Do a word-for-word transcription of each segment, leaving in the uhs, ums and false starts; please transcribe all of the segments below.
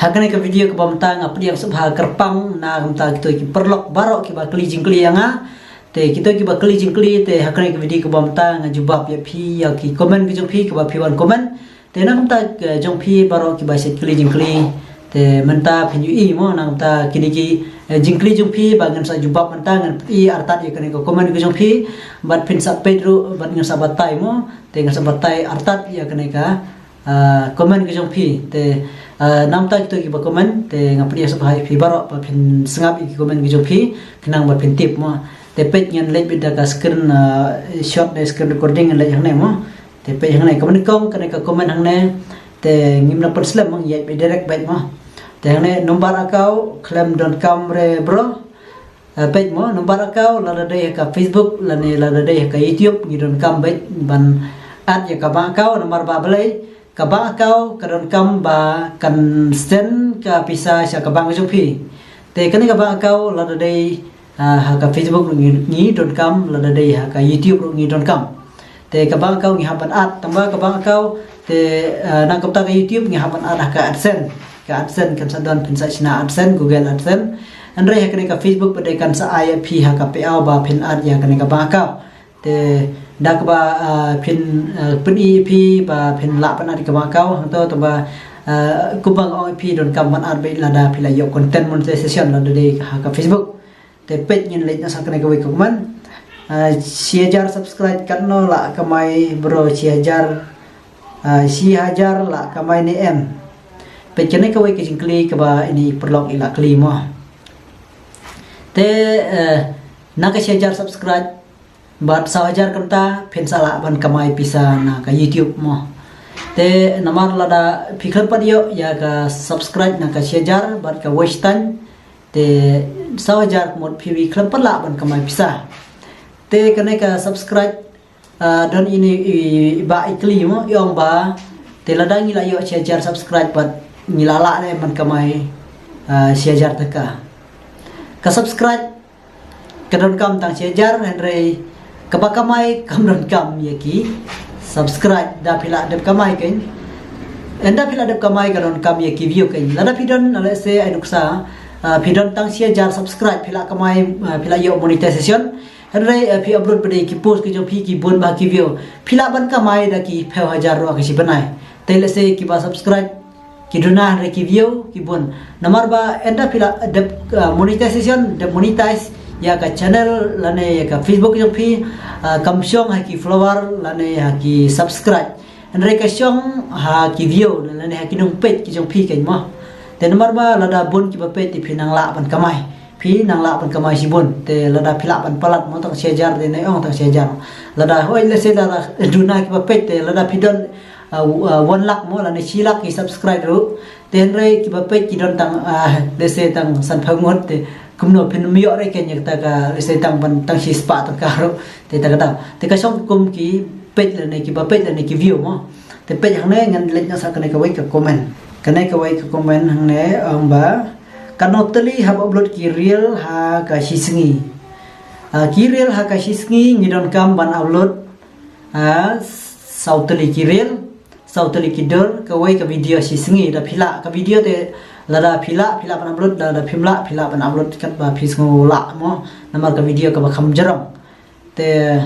Ha kane ka video kaba mynta nga pdiang sngewbha kyrpang na ka bynta kito ki paralok baroh kiba kylli jingkylli ïa nga. Te kito kiba kylli jingkylli te ha kane ka video kaba mynta nga jubab ïa phi ïa ki comment ki jong phi kiba phi wan comment. Te na ka bynta jong phi baroh kiba shait kylli jingkylli, te mynta phin ïohi mo na ka bynta kine ki jingkylli jong phi ba ngin sa jubab mynta, ngin pyni artat ïa kane ka comment ki jong phi bad phin sa peit ruh bad ngin sa batai mo. Te ngin sa batai artat ïa kane ka comment ki jong phi. Te na ka bynta kito kiba comment te nga pdiang sngewbha ïa phi baroh ba phin sngap ïa ki comment ki jong phi khnang ba phin tip mo. Te peit ngin leit beit da ka screen shot ne screen recording, ngin leit hangne mo. Te peit hangne kaba nyngkong kane ka comment hangne. Te ngim nang pynslem mo, ngi ïaid beit direct beit mo. Te hangne number account khlem donkam re bro. Peit mo number account lada dei ha ka Facebook lane lada dei ha ka YouTube ngi donkam beit ban add ïa ka bank account namar ba balei ka bank account ka donkam ba kan send ka pisa sha ka bank jong phi. Te kane ka bank account lada dei ha ka Facebook ruh ngi donkam, lada dei ha ka YouTube ruh ngi donkam. Te ka bank account ngi hap ban add, tangba ka bank account te na ka bynta ka YouTube ngi hap ban add ha ka AdSense. Ka AdSense kan sa don, phin sa shna AdSense, Google AdSense. Hynrei ha kane ka Facebook pat dei kan sa ai ïa phi ha ka payout ba phin add ïa kane ka bank account. Te da kaba phin pyni ïa phi ba phin lah ban add ïa ka bank account hangto, tangba kumba nga ong ïa phi donkam ban add beit lada phi la ïoh content monetization lada dei ha ka Facebook. Te peit ngin leit na sa kane kawei ka comment. Shi hajar subscribe katno lah kamai bro, shi hajar, shi hajar lah kamai ne em? Peit kane kawei ka jingkylli kaba ine i paralok i la kylli mo. Te na ka shi hajar subscribe bad saw hajar kynta phin sa lah ban kamai pisa na ka YouTube mo. Te namar lada phi khlem pat ïoh ïa ka subscribe na ka shi hajar bad ka watch time, te saw hajar ka mut phi khlem pat lah ban kamai pisa. Te kane ka subscribe don ine i bah i kylli mo, i ong ba te lada ngi la ïoh shi hajar subscribe bad ngi la lah ne ban kamai shi hajar tyngka. Ka subscribe ka donkam tang shi hajar, hynrei kaba kamai kam donkam ïa ki subscribe. Da phi la dep kamai kein, ynda phi la dep kamai ka donkam ïa ki view kein. Lada phi don, let's say ai nuksa, phi don tang shi hajar subscribe, phi la kamai, phi la ïoh monetization, hynrei phi upload pat de ki post ki jong phi ki bun bha ki view, phi lah ban kamai da ki phew hajar ruh ha ka shi bnai. Te let's say kiba subscribe ki duna hynrei ki view ki bun. Namar ba ynda phi la dep monetization, dep monetize ïa ka channel lane ïa ka Facebook jong phi, kam shong ha ki follower lane ha ki subscribe, hynrei ka shong ha ki view lane ha ki nongpeit ki jong phi kein mo. Te namar ba lada bun kiba peit te phi nang lah ban kamai, phi nang lah ban kamai shibun. Te lada phi lah ban palat mo tang shi hajar, te nai ong tang shi hajar. Lada hoi, let's say lada duna kiba peit, te lada phi don one lakh mo lane shi lakh ki subscribe ruh, te hynrei kiba peit ki don tang, let's say tang sanphew ngut, te kumno phin ym ïoh re kein ïa kata ka, let's say tang ban tang shispah tyngka ruh. Te ta kata te ka shong kum ki peit lane kiba peit lane ki view mo. Te peit hangne, ngan leit na sa kane kawei ka comment. Kane kawei ka comment hangne ong ba katno tylli hap upload ki reel ha ka shi sngi. Ki reel ha ka shi sngi ngi donkam ban upload saw tylli ki reel, saw tylli ki dur, kawei ka video shi sngi. Da phi lah ka video te, lada phi lah phi lah ban upload, lada phim lah phi lah ban upload katba phi sngew lah mo, namar ka video kaba kham jrong. Te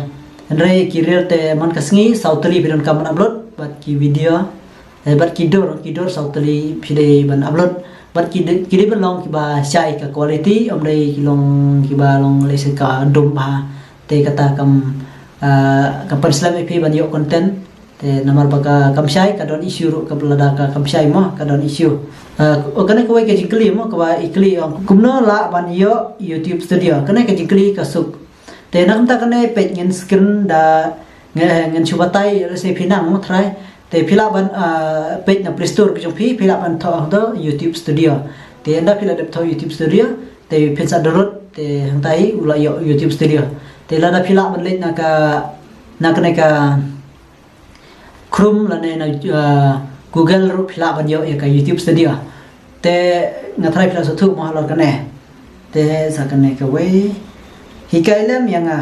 hynrei ki reel te man ka sngi saw tylli phi donkam ban upload, bad ki video, bad ki dur, ki dur saw tylli phi dei ban upload. Bad ki dei ban long kiba shai ka quality, ym dei ki long kiba long lehse ka dum bha. Te kata kam, kam pynslem ïa phi ban ïoh content. Te namar ba ka kam shai ka don issue ruh, ka lada ka kam shai mo ka don issue. Kane kawei ka jingkylli mo kaba i kylli ong kumno lah ban ïoh YouTube Studio. Kane ka jingkylli ka suk. Te na ka bynta kane peit ngin screen da ngin shu batai, let's say phi nang mo trai. Te phi lah ban peit na Play Store ki jong phi, phi lah ban thoh hangto YouTube Studio. Te ynda phi la dep thoh YouTube Studio te phin sa download, te hangtai u la ïoh YouTube Studio. Te lada phi lah ban leit na ka, na kane ka Chrome lane na Google ruh phi lah ban ïoh ïa ka YouTube Studio. Te nga trai phi lah sngewthuh mo halor kane. Te sa kane kawei hikai lem ïa nga.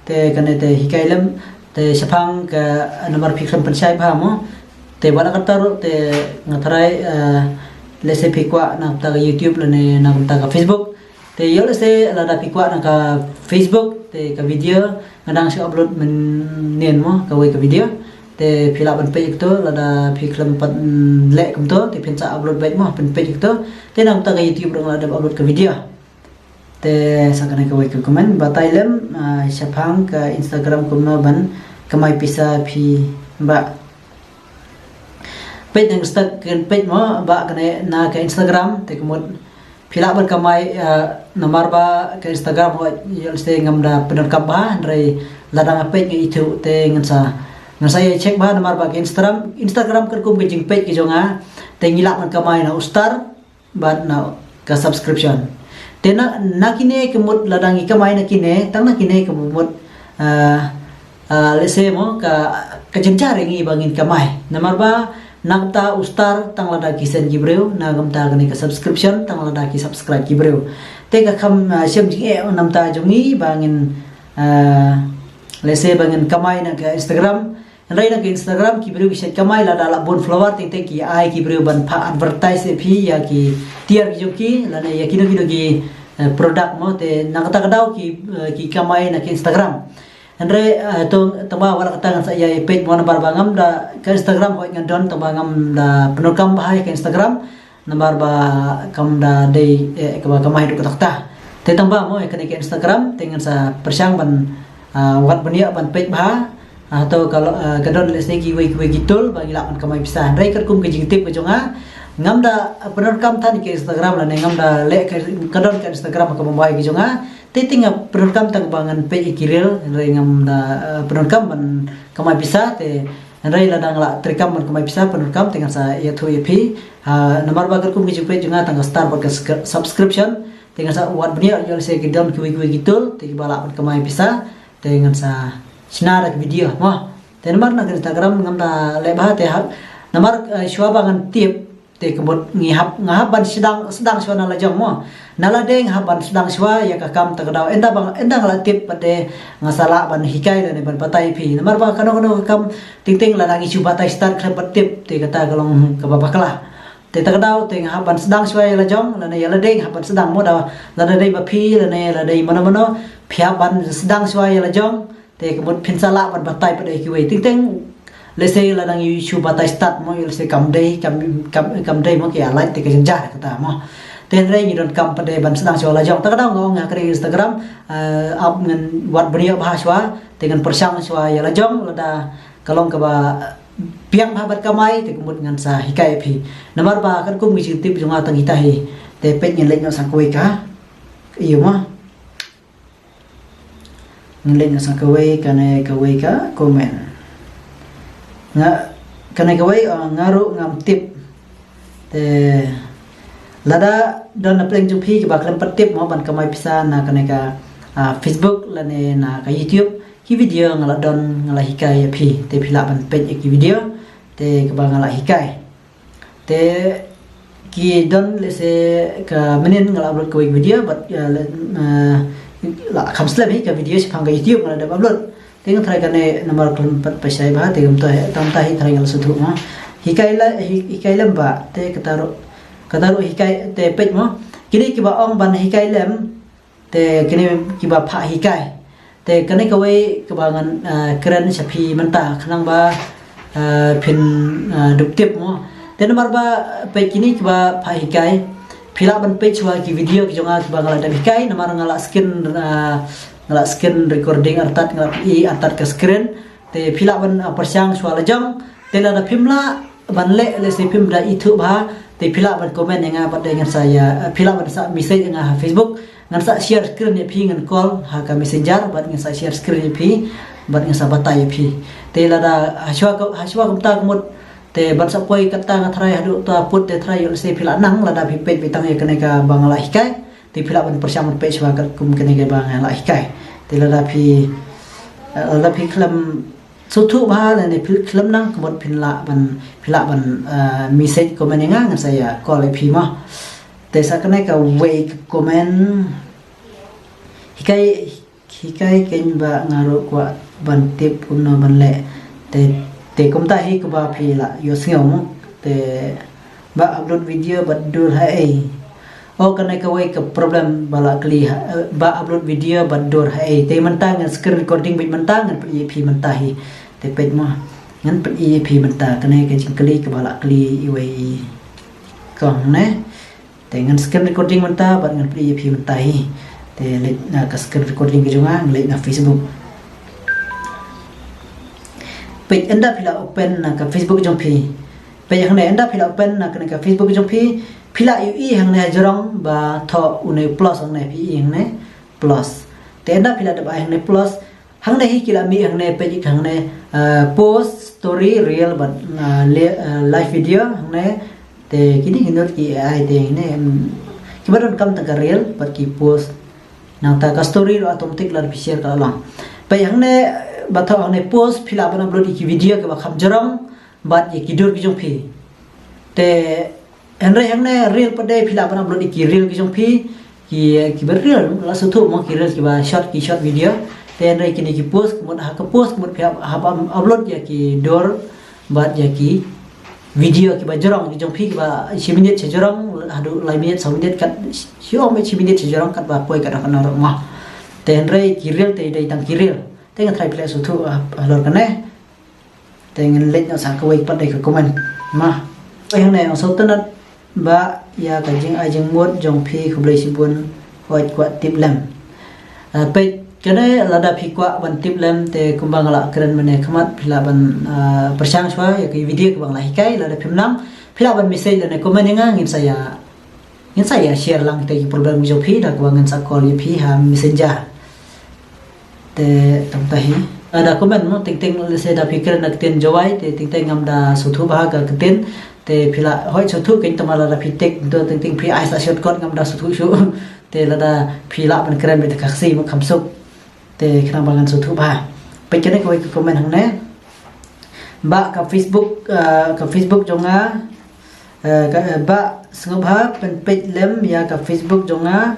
Te kane te hikai lem, te shaphang ka namar phi khlem pynshai bha mo. Te wat la katta ruh te nga trai Lehse phi kwah na ka bynta ka YouTube lane na ka bynta ka Facebook. Te ïoh lehse lada phi kwah na ka Facebook te ka video nga dang shu upload mynnin mo kawei ka video. Te phi lah ban peit ïa kato, lada phi khlem pat, mm, leh kumto te phin sa upload beit mo, phin peit ïa kato. Te na ka bynta ka YouTube ruh nga la dep upload ka video. Te sa kane kawei ka comment, batai lem, ah, shaphang ka Instagram kumno ban kamai pisa phi bah. Peit na ka Insta-, peit mo bah kane na ka Instagram te ka mut phi lah ban kamai, ah, namar ba ka Instagram ho ïoh lehse ngam da pyndonkam bha, hynrei lada nga peit nga ithuh te ngan sa, ngan sa ïa check bha namar ba ka Instagram, Instagram katkum ka jingpeit ka jong nga te ngi lah ban kamai na u star bad na ka subscription. Te na, na kine ka mut lada ngi kamai na kine, tang na kine ka mut, ah, ah, lehse mo ka, ka jynjar ïa ngi ba ngin kamai. Namar ba na ka bynta u star tang lada ki send ki briew, na ka bynta kane ka subscription tang lada ki subscribe ki briew. Te ka kham, ah, shem jingeh na ka bynta jong ngi ba ngin, ah, lehse ba ngin kamai na ka Instagram. Hynrei na ka Instagram ki briew ki shait kamai lada lah bun follower, teng teng ki ai ki briew ban phah advertise ïa phi ïa ki tiar ki jong ki lane ïa kino kino ki, eh, product mo, te na kata ka daw ki, eh, ki kamai na ka Instagram. Hynrei, eh, to tang ba wat la katta ngan sa ïa peit mo namar ba ngam da ka Instagram hooid ngan don tang ba ngam da pyndonkam bha ïa ka Instagram. Namar ba kam da dei, eh, kaba kamai haduh katta katta. Te tang ba mo, eh, kane ka Instagram te ngan sa pyrshang ban, ah, wad bniah ban peit bha. Ah, to ka, ah, ka don lehse kiwei kiwei ki tool ba ngi lah ban kamai pisa. Hynrei katkum ka jingtip ka jong nga, ngam da, ah, pyndonkam than ka Instagram lane ngam da leh ka, ka don ka Instagram ka mobile ka jong nga. Te te nga pyndonkam tang ba ngan peit ïa ki reel, hynrei ngam da, ah, pyndonkam ban kamai pisa te. Hynrei lada nga la treikam ban kamai pisa pyndonkam te ngan sa ïathuh ïa phi. Ha, namar ba katkum ka jingpeit jong nga tang ka star bad ka sk-, subscription. Te ngan sa wad bniah ïoh lehse ki don kiwei kiwei ki tool te kiba lah ban kamai pisa. Te ngan sa shna da ka video mo. Te namar na ka Instagram ngam da leh bha te ha. Namar, eh, shuwa ba ngan tip te ka mut ngi hap, nga hap ban sdang, sdang shuwa na la jong mo. Na la dei nga hap ban sdang shuwa ïa ka kam ta ka daw. Ynda ba, ynda nga la tip pat te nga sa lah ban hikai lane ban batai phi. Namar ba kano kano ka kam teng teng lada ngi shu batai start khlem pat tip te kata ka long kaba bakla. Te ta ka daw te nga hap ban sdang shuwa ïa la jong lane ïa la dei nga hap ban sdang mo da lada dei ba phi lane lada dei mano mano phi hap ban sdang shuwa ïa la jong. Te ka mut phin sa lah ban batai pat ïa kiwei teng teng. Lehse lada ngi shu batai start mo, lehse kam dei, kam, kam, kam dei mo ki alai te ka jynjar kata mo. Te hynrei ngi donkam pat ban sdang shuwa la jong. Ta ka daw nga ong ha ka Instagram, eh, ap ngan wad bniah bha shuwa, te ngan pyrshang shuwa ïa la jong, lada ka long kaba biang bha bad kamai, te ka mut ngan sa hikai ïa phi. Namar ba katkum ka jingtip jong nga tang kita hi. Te peit ngin leit noh sa kawei ka. Ïa mo. Ngin leit noh sa kawei, kane kawei ka comment. Nga, kane kawei, ah, nga ruh ngam tip. Te lada don na pdeng jong phi kiba khlem pat tip mo ban kamai pisa na kane ka, ah, Facebook lane na ka YouTube. Ki video nga la don nga la hikai ïa phi. Te phi lah ban peit ïa ki video. Te kaba nga la hikai. Te ki don lehse ka mynnin nga la upload kawei video bad, eh, le, eh, la kham slem hi ka video shaphang ka YouTube nga la dep upload. Te nga tharai kane namar khlem pat pynshai bha te kumta hi, tang ta hi tharai nga la sngewthuh mo. Hikai la, hi-, hikai lem ba te kata ruh, kata ruh hikai te peit mo. Kine kiba ong ban hikai lem. Te kine kiba phah hikai. Te kane kawei kaba ngan, ah, kren sha phi mynta khnang ba, ah, phin, ah, dup tip mo. Te namar ba peit kine kiba phah hikai. Phi lah ban peit shuwa ki video ki jong nga kiba nga la dep hikai namar nga la screen, ah, nga la screen recording artat nga la plie artat ka screen. Te phi lah ban, ah, pyrshang shuwa la jong. Te lada phim lah ban leh lehse phim da ithuh bha. Te phi lah ban comment ïa nga bad ngan sa ïa, ah, phi lah ban sa message ïa nga ha Facebook. Ngan sa share screen ïa phi ngan call ha ka messenger bad ngan sa share screen ïa phi bad ngan sa batai ïa phi. Te lada ha shuwa ka, ha shuwa kumta ka mut te ban sa poi kata nga tharai haduh ta put te tharai ïoh lehse phi lah nang lada phi peit beit tang ïa kane kaba nga la hikai. Te phi lah ban pyrshang ban peit shuwa katkum kane kaba nga la hikai. Te lada phi, eh, lada phi khlem sngewthuh bha lane phi khlem nang ka mut phin lah ban, phi lah ban, eh, message comment ïa nga ngan sa ïa call ïa phi mo. Te sa kane kawei ka comment. Hikai, hikai kein ba nga ruh kwah ban tip kumno ban leh. Te, te kumta hi kaba phi lah ïohsngew mo. Te Ba upload video bad dur ha ei. O kane kawei ka problem ba la kli ha, eh, ba upload video bad dur ha ei. Te mynta ngan screen recording bad mynta ngan pyni ïa phi mynta hi. Te peit mo. Ngan pyni ïa phi mynta kane ka jingkli kaba la kli iwei i kong ne. Te ngan screen recording mynta bad ngan pyni ïa phi mynta hi. Te leit na ka screen recording ka jong nga, ngan leit na Facebook. Peit ynda phi la open na ka Facebook jong phi. Peit hangne ynda phi la open na kane ka Facebook jong phi. Phi la ïohi hangne ha jrong ba thoh une plus hangne phi ïohi hangne plus. Te ynda phi la dep ai hangne plus. Hangne hi ki la mih hangne peit hangne, eh, post, story, reel bad, eh, li-, eh, live video hangne. Te kine ki nud ki A I te hangne, em, kiba donkam tang ka reel bad ki post. Nangta ka story ruh automatic la phi share ka la long. Peit hangne, eh, ba thoh hangne post phi lah ban upload ïa ki video kiba kham jrong bad ïa ki dur ki jong phi. Te hynrei hangne reel pat de phi lah ban upload ïa ki reel ki jong phi, ki, eh, kiba reel la sngewthuh mo, ki reel kiba short, ki short video. Te hynrei kine ki post ka mut ha ka post ka mut phi hap, hap upload ïa ki dur bad ïa ki video kiba jrong ki jong phi kiba shi minit shi jrong haduh lai minit saw minit kat shi ong shi minit shi jrong kat ba poi kat da kan ruh mo. Te hynrei ki reel te dei tang ki reel. Te nga tharai phi lah sngewthuh, ah, halor kane. Te ngan leit noh sa kawei pat dei ka comment. Ma. Oi hangne ong sngewtynnat ba ïa ka jingai jingmut jong phi khublei shibun hoi kwah tip lem. Ah, peit kane lada phi kwah ban tip lem te kumba nga la kren mynne khmat phi lah ban, ah, pyrshang shuwa ïa ki video kiba nga la hikai lada phim nang phi lah ban message lane comment ïa nga ngin sa ïa Ngin sa ïa share lang kita ki problem ki jong phi da kaba ngin sa call ïa phi ha messenger. Te tang ta hi. Ah, da comment mo teng teng lehse da phi kren da ktien Jowai te teng teng ngam da sngewthuh bha ka ktien te phi lah hoi sngewthuh kein te ma lada phi tik to teng teng phi ai sa shortcut ngam da sngewthuh shuh. Te lada phi lah ban kren beit ka Khasi mo kham suk. Te khnang ba ngan sngewthuh bha. Peit kane kawei ka comment hangne. Ba ka Facebook, ah, ka Facebook jong nga, eh, ka, eh, ba sngewbha pynpeit lem ïa ka Facebook jong nga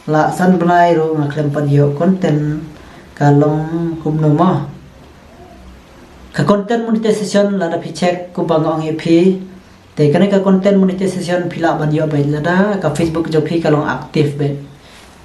la san bnai ruh nga khlem pat ïoh content ka long kumno mo. Ka content monetization lada phi check kumba nga ong ïa phi. Te kane ka content monetization phi lah ban ïoh beit lada ka Facebook jong phi ka long active beit.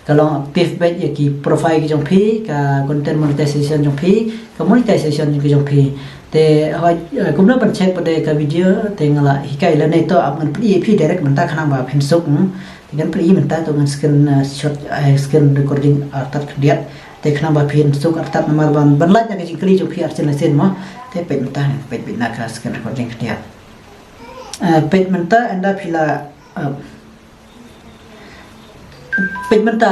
Ka long active beit ïa ki profile ki jong phi, ka content monetization jong phi, ka monetization ki jong phi. Te hoi, eh, kumno ban check pat de ka video te nga la hikai lane to ap ngan pyni ïa phi direct mynta khnang ba phin suk, hmm. Te ngan pyni mynta to ngan screen, eh, shot, eh, screen recording artat khyndiat. Te khnang ba phin suk artat namar ban, ban lait na ka jingkylli jong phi arsien lehse mo. Te peit mynta, peit beit na ka screen recording khyndiat. Eh, peit mynta ynda phi la, eh, peit mynta,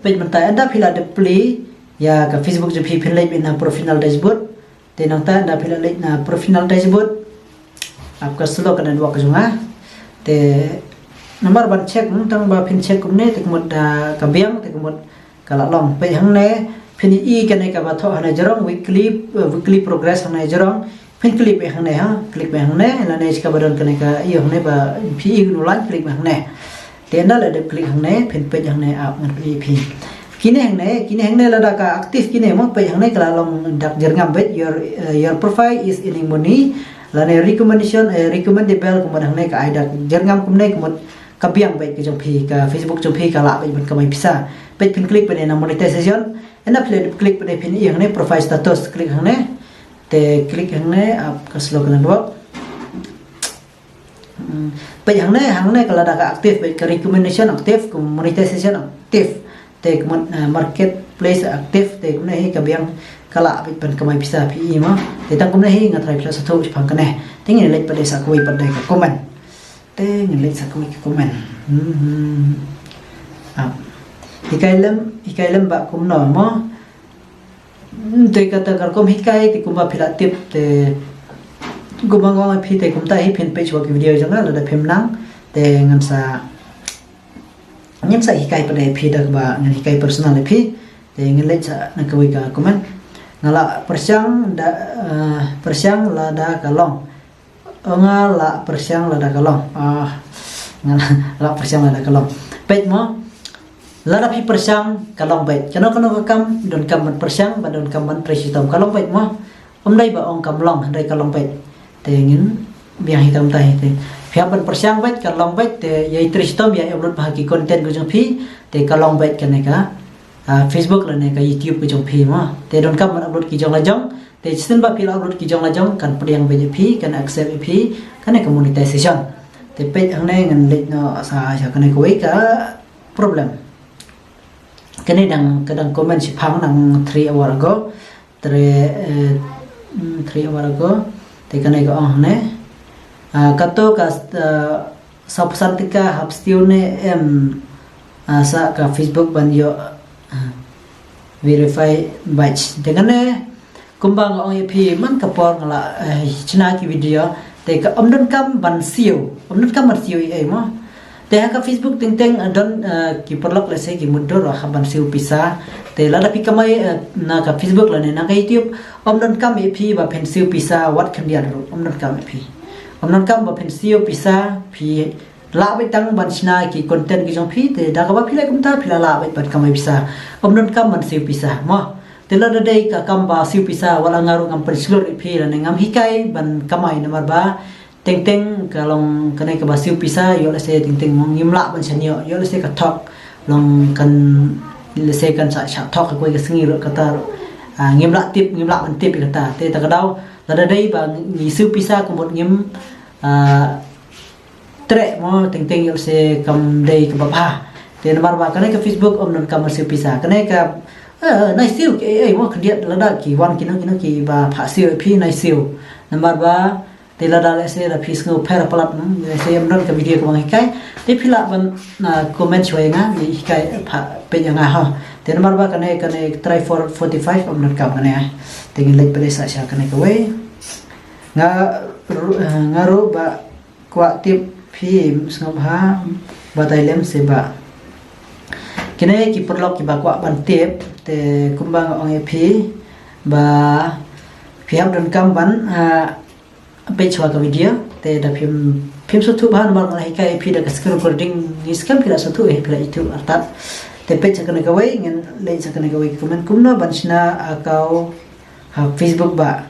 peit mynta ynda phi la dep plie ïa ka Facebook jong phi phin leit beit na professional dashboard. Te nangta ynda phi la leit na professional dashboard. Ap ka slow ka network jong nga. Te namar ban check, hmm, tang ba phin check kumne te kumut da ka biang te kumut ka la long. Peit hangne phin i kane kaba thoh hangne jrong weekly, eh, weekly progress hangne jrong. Phin click beit hangne ha, click beit hangne, lane shi kaba don kane ka ïa hangne ba phi i kano line click beit hangne. Te ynda la dep click hangne, phin peit hangne ap ngan pyni phi. Kine hangne, kine hangne lada ka active kine mo peit hangne ka la long dak jyrngam beit your, eh, your profile is earning money. Lane recommendation, eh, recommendable kumut hangne ka ai dak jyrngam kumne kumut ka biang beit ka jong phi ka Facebook jong phi ka lah beit ban kamai pisa. Peit phin click beit na monetization. Ynda phi la dep click beit phin i hangne profile status click hangne. Te click hangne ap ka slow ka network. Hmm. Peit hangne, hangne ka lada ka active beit ka recommendation active, ka monetization active. Te kumut, eh, marketplace active, te kumne hi ka biang ka lah beit ban kamai pisa phi i mo. Te tang kumne hi nga tharai phi la sngewthuh shaphang kane. Te ngin leit pat de sa kawei pat de ka comment. Te ngin leit sa kawei ka comment. Hmm, hmm. Ah. Hikai lem, hikai lem ba kumno mo. Hmm, te kata ka rukom hikai te kumba phi la tip te kumba nga ong phi te kumta hi phin peit shuwa ki video jong nga lada phim nang te ngan sa, ngan sa hikai pat ïa phi da kaba ngan hikai personal ïa phi te ngan leit sa na kawei ka comment. Nga la pyrshang da, eh, pyrshang lada ka long. Nga la pyrshang lada ka long. Ah, nga la pyrshang lada ka long. Peit mo. Lada phi pyrshang ka long beit. Kano kano ka kam donkam ban pyrshang bad donkam ban trei shitom ka long beit mo. Ym dei ba ong kam long hynrei ka long beit. Te ngin biang hi tam ta hi te. Phi hap ban pyrshang bad ka long bad te ïai trei shitom ïai upload bha ki content ka jong phi te ka long bad kane ka, ah, Facebook lane ka YouTube ka jong phi mo. Te donkam ban upload ki jong la jong. Te shisien ba phi la upload ki jong la jong kan pdiang bad ïa phi, kan accept ïa phi kane ka monetization. Te peit hangne ngan leit noh sa sha kane kawei ka problem. Kane dang, ka dang comment shiphang nang three hour ago. Three, eh, mm, three hour ago. Te kane ka ong hangne. Ah, kato ka, ah, sawphew san tyngka hap siew ne em, ah, sa ka Facebook ban ïoh, ah, verify badge. Te kane kumba nga ong ïa phi man ka por nga la, eh, shna ki video. Te ka ym donkam ban siew. Ym donkam ban siew ei ei mo. Te ha ka Facebook teng teng, eh, don, eh, ki paralok lehse ki mutdur hap ban siew pisa. Te lada phi kamai, eh, na ka Facebook lane na ka YouTube, ym donkam ïa phi ba phin siew pisa wat khyndiat ruh. Ym donkam ïa phi. Ym donkam ba phin siew pisa, phi lah beit tang ban shna ki content ki jong phi, te da kaba phi leh kumta phi la lah beit ban kamai pisa. Ym donkam ban siew pisa mo. Te lada dei ka kam ba siew pisa, wat la nga ruh ngam pynshlur ïa phi lane ngam hikai ban kamai namar ba teng teng ka long kane kaba siew pisa, ïoh lehse teng teng mo ngim lah ban shaniah, ïoh lehse ka thok long kan, lehse kan sa, sa thok ka kawei ka sngi ruh kata ruh. Ah, ngim lah tip, ngim lah ban tip ïa kata. Te ta ka daw lada dei ba ngi siew pisa ka mut ngim, ah, treh mo teng teng ïoh lehse kam dei kaba bha. Te namar ba kane ka Facebook ym donkam ban siew pisa. Kane ka, eh, nai siew ki ei ei mo khyndiat lada ki wan kino kino kiba phah siew ïa phi nai siew. Namar ba te lada lehse da phi sngew pher palat, hmm, lehse ym don ka video kaba nga hikai. Te phi lah ban, ah, comment shuwa ïa nga, ngi hikai phah peit ïa nga ha. Te namar ba kane, kane try for forty-five ym donkam kane. Te ngin leit pat sa sha kane kawei. Nga ru-, eh, nga ruh ba kwah tip phi sngewbha batai lem se ba. Kine ki paralok kiba kwah ban tip, te kumba nga ong ïa phi ba phi hap donkam ban, ah, peit shuwa ka video, te da phim, phim sngewthuh bha namar nga la hikai ïa phi da ka screen recording, ngi skhem phi la sngewthuh, eh, phi la ithuh artat. Te peit sha kane kawei, ngan leit sha kane kawei ka comment kumno ban shna account ha Facebook ba.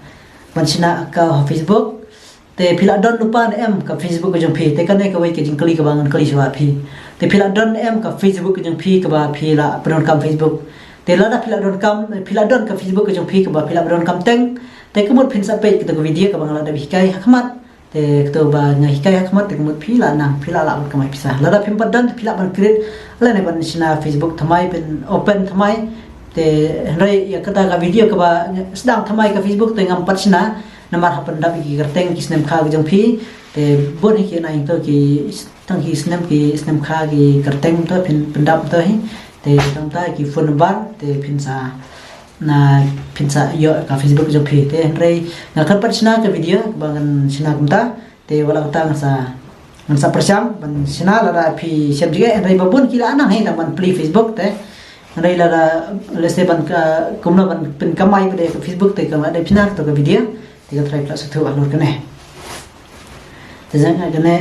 Ban shna account ha Facebook. Te phi la don lypa ne em ka Facebook ka jong phi? Te kane kawei ka jingkylli kaba ngan kylli shuwa phi. Te phi la don ne em ka Facebook ka jong phi kaba phi la pyndonkam Facebook? Te lada phi la donkam, phi la don ka Facebook ka jong phi kaba phi la pyndonkam teng, te ka mut phin sa peit kato ka video kaba nga la dep hikai ha khmat. Te kato ba nga hikai ha khmat te ka mut phi la nang, phi la lah ban kamai pisa. Lada phim pat don phi lah ban create lane ban shna Facebook thymmai, phin open thymmai. Te hynrei ïa kata ka video kaba sdang thymmai ka Facebook te ngam pat shna. Namar ha pyndap ïa ki kyrteng ki snem kha ka jong phi. Te bun hi ki nai to ki tang ki snem, ki snem kha ki kyrteng to phin pyndap to hi. Te tang ta ki phone number te phin sa, na phin sa ïoh ka Facebook jong phi. Te hynrei nga khlem pat shna ka video ba ngan shna kumta. Te wat la kata ngan sa, ngan sa pyrshang ban shna lada phi shem jingeh, hynrei ba bun ki la nang hi tang ban plie Facebook te. Hynrei lada lehse ban ka, kumno ban pynkamai pat da ka Facebook te ka la dei phi na kato ka video. Te ka trai phi la sngewthuh halor kane. Te jong nga kane,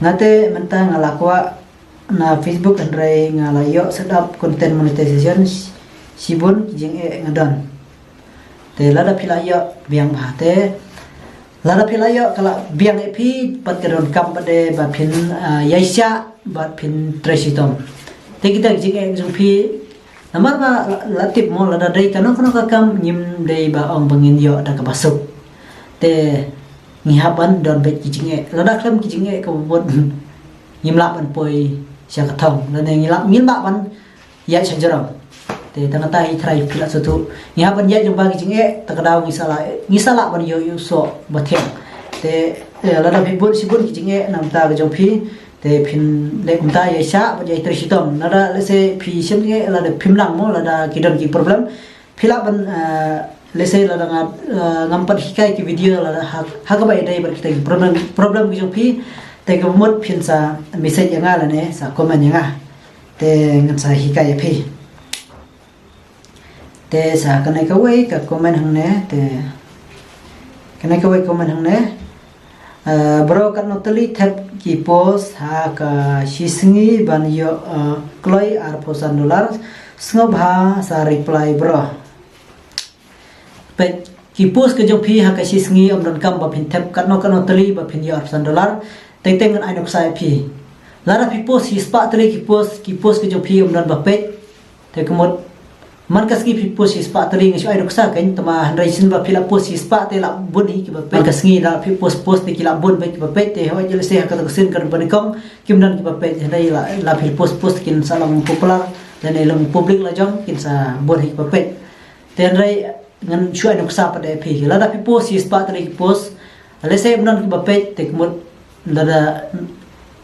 nga te mynta nga la kwah na Facebook hynrei nga la ïoh set up content monetization, shi, shibun ki jingeh nga don. Te lada phi la ïoh biang bha te. Lada phi la ïoh ka la biang ïa phi pat ka donkam pat de ba phin, ah, ïaishah bad phin trei shitom. Te kita ki jingeh jong phi namar ba la, la tip mo lada dei kano kano ka kam ngim dei ba ong ba ngin ïoh da kaba suk. Te ngi hap ban don beit ki jingeh. Lada khlem ki jingeh ka mut ngim lah ban poi sha ka thong. Lane ngi lah, ngim lah ban ïaid sha jrong. Te tang kata hi trai phi la sngewthuh. Ngi hap ban ïaid jong ba ki jingeh, ta ka daw ngi sa lah, ngi sa lah ban ïoh ïoh soh ba thiang. Te, eh, lada phi bun shibun ki jingeh na bynta ka jong phi, te phin leh kumta ïaishah bad ïai trei shitom. Lada lehse phi shem jingeh, lada phim nang mo, lada ki don ki problem. Phi lah ban, eh, lehse lada nga, eh, ngam pat hikai ki video lada ha, ha kaba ïadei bad kita ki problem, problem ki jong phi. Te ka mut phin sa message ïa nga lane sa comment ïa nga. Te ngan sa hikai ïa phi. Te sa kane kawei ka comment hangne, te kane kawei comment hangne. Eh, bro, katno tylli thep ki post ha ka shi sngi ban ïoh, eh, kloi arphew san dollar? Sngewbha sa reply bro. Peit, ki post ka jong phi ha ka shi sngi ym donkam ba phin thep katno katno tylli ba phin ïoh arphew san dollar. Teng teng ngan ai nuksa ïa phi. Lada phi post shispah tylli ki post, ki post ka jong phi ym don ba peit. Te ka mut man ka sngi phi post shispah tylli, nga shu ai nuksa kein, tangba hynrei shisien ba phi la post shispah te la bun hi kiba peit. Man ka sngi lada phi post post te ki la bun beit kiba peit, te hooid lehse ha kata ka sien ka ba nyngkong kim don kiba peit, hynrei la, la phi post post kin sa long popular lane long public la jong, kin sa bun hi kiba peit. Te hynrei ngan shu ai nuksa pat de ïa phi. Lada phi post shispah tylli ki post, lehse ym don kiba peit, te ka mut lada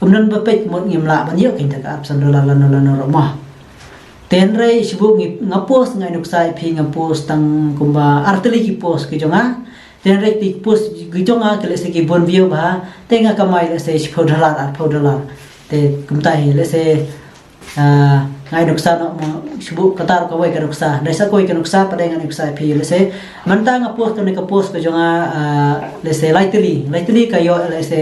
ym don ba peit, ka mut ngim lah ban ïoh kein ta ka arphew san dollar lano lano ruh mo. Te hynrei shu buh ngi, nga post, nga ai nuksa ïa phi, nga post tang kumba ar tylli ki post ki jong nga. Te hynrei ki post ki jong nga ki lehse ki bun view bha, te nga kamai lehse shiphew dollar, arphew dollar. Te kumta hi lehse, ah, nga ai nuksa noh mo, shu buh kata ruh kawei ka nuksa. Hynrei sa kawei ka nuksa pat de ngan ai nuksa ïa phi, lehse mynta nga post kane ka post ka jong nga, ah, lehse lai tylli, lai tylli ka ïoh lehse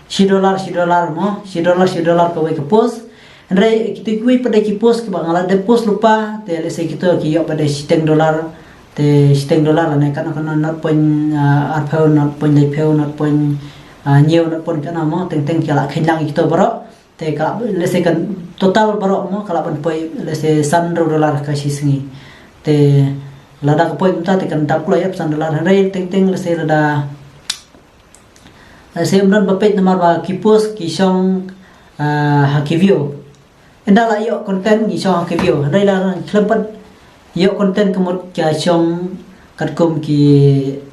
shi dollar, shi dollar mo, shi dollar, shi dollar kawei ka post. Hynrei kito kiwei pat de ki post kiba nga la dep post lypa, te lehse kito ki ïoh pat de shiteng dollar, te shiteng dollar lane katno katno, nought point, ah, arphew, nought point laiphew, nought point, ah, hynñiew, nought point katno mo, teng teng ki la kheiñ lang ïa kito baroh. Te ka, lehse kan total baroh mo ka lah ban poi lehse san hynriew dollar ka shi sngi. Te lada ka poi kumta te kan dap kloi arphew san dollar, hynrei teng teng lehse lada, lehse ym don ba peit namar ba ki post ki shong, ah, ha ki view. Ynda la ïoh content ngi shong ha ki view, hynrei lada ngi khlem pat ïoh content ka mut ka shong katkum ki,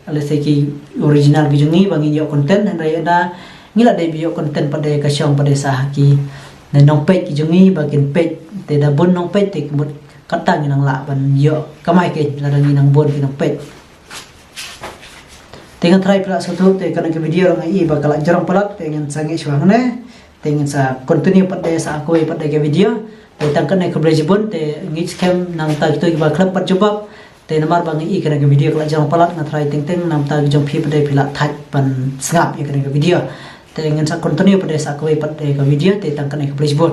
lehse ki original ki jong ngi ba ngin ïoh content, hynrei ynda ngi la dei ba ïoh content pat de ka shong pat de sa ha ki, ne nongpeit ki jong ngi ba kin peit, te da bun nongpeit te ka mut kata ngi nang lah ban ïoh kamai kein lada ngi nang bun ki nongpeit. Te ngan tharai phi lah sngewthuh, te kane ka video nga i ba ka la jrong palat, te ngan sa ngeit shuwa hangne. Te ngin sa continue pat de sa kawei pat de ka video. Te tang kane, khublei shibun, te ngeit skhem na bynta kito kiba khlem pat jubab. Te namar ba nga i kane ka video ka la jrong palat, nga tharai teng teng na bynta ki jong phi pat de phi la thait ban sngap ïa kane ka video. Te ngin sa continue pat de sa kawei pat de ka video, te tang kane, khublei shibun.